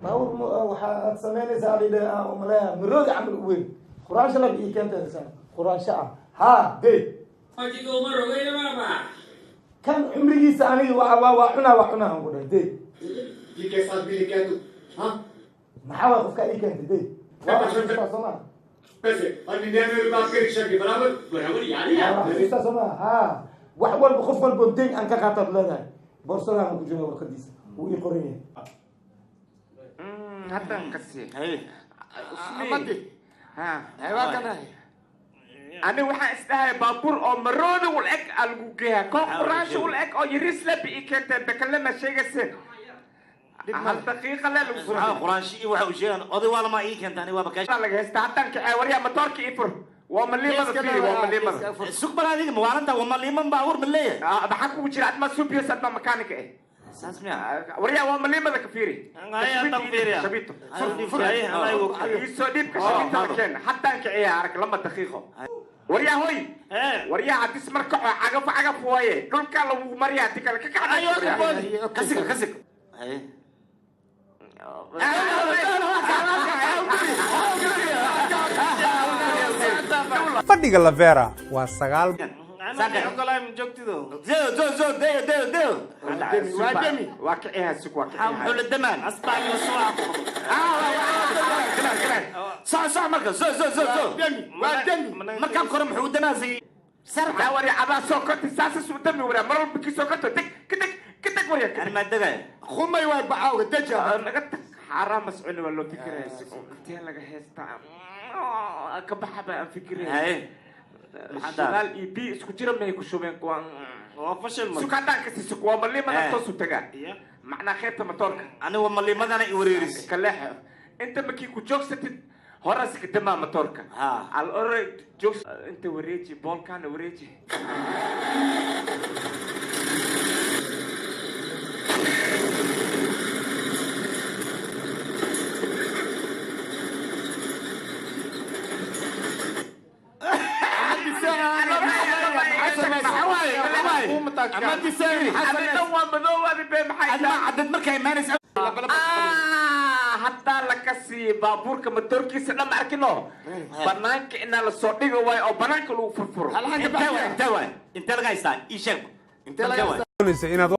Baabuur waxaad samaynaysaa lidha umaleeya maroodi camal u weyn, quraansho lab ii keentaysaa, quraansho ah haa de. Kan cumrigiisa aniga waa cunaa, waa cunaa aan ku dhahay de. ये कैसा आदमी लेके आया तू? हाँ? Maxaa waay qofka ii keentay de? Waa xasuustaa soo maa? पैसे और 99 रुपए आपके रिक्शा के बराबर बराबर यार। Waa xasuustaa soo maa? Haa, wax walba, qof walba deyn aan ka qaataad leedahay. Boorsadaan ku jira warqadiisa, wuu ii qoran yahay. Haddaan kasi. Amadi. Ha. Waa kanahay. Ani waxaan isdhahay baabuur oo marooda ul eg aa lagu geeyaa, koo quraansho ul eg oo yariis lebi ii keenteen bekalema sheegayseen. Hal daqiiqa le lagu Maxaa quraansho iyo waxa uu sheegan oday waa lama ii keenta ani waaba kaash. Laga haysta. Haddaan kacee, waryaa, matoorka ii fur. Waa maliimada, fiiri, waa maliimada. Sug bal, adiga mawaalanta waa maliiman baabuur ma leeyahay? Ah, maxaa kugu jira? Adma subios, adma mechanic eh. Saas miya? Waryaa, waa maliimada ka fiiri. Ay, haddaan fiiriyaa. Shabito. Fur. Ay, ay. Iisoo dhiibka shabitada keen. Haddaan kiciyaa, arag 2 daqiiqo. Waryaa, hoy. Waryaa, haddis mar kaco, cagaf cagaf waaye, dhulka lagu mariyaa hadii kale ka kacda. Kasig kasig. Haye. Fadhiga Lavera waa 9. Ogolaay ma joogtido? Zo zo zo, deo deo deo. Waa demi. Waa kiciyaa, sug, waa maxaa kiciyaa. Muxuu la damaan? Asbaa la soo. Soco soco marka, zo zo zo zo. Demi, waa demi. Markaan kore muxuu damaasay? Sarta waryaa, adaa soo kortay, saasas u dami. Waryaa, mar walba kii soo korto, deg ka deg ka deg, waryaa, ka ani deg. Maa degaya? Khumay waay bacaawga deja. Naga tag, xaaraan mascuni waa loo fikiraya. Sug, intee laga heystaa ka baxa baa aan fikiraya. Haye. Shidaal iyo biyo isku jira mahay ku shubeen kuwaan? Waa fashil Sug, haddaan kasi sug, waa maliimada. Toos u tagaa. Macnaa qaybta matoorka. Ani waa maliimadana i wareeris. Ka leexa inta markii ku joogsatid horas ka damaa matoorka. Ha. Al ore joogs, inta wareeji, boolkaana wareeji. Adiga waa madoowaadi be, maxay? Adma cadad markaa imaanaysa. Ah, haddaa laka siiye baabuurka matoorkiisa dhan, ma arkino banaanka inaa lasoo dhigo waayo oo banaanka lagu furfuro. Intee waay? Intee waay? Intee laga haystaa? Ii sheeg. Intee laga waay? Doonaysa inaad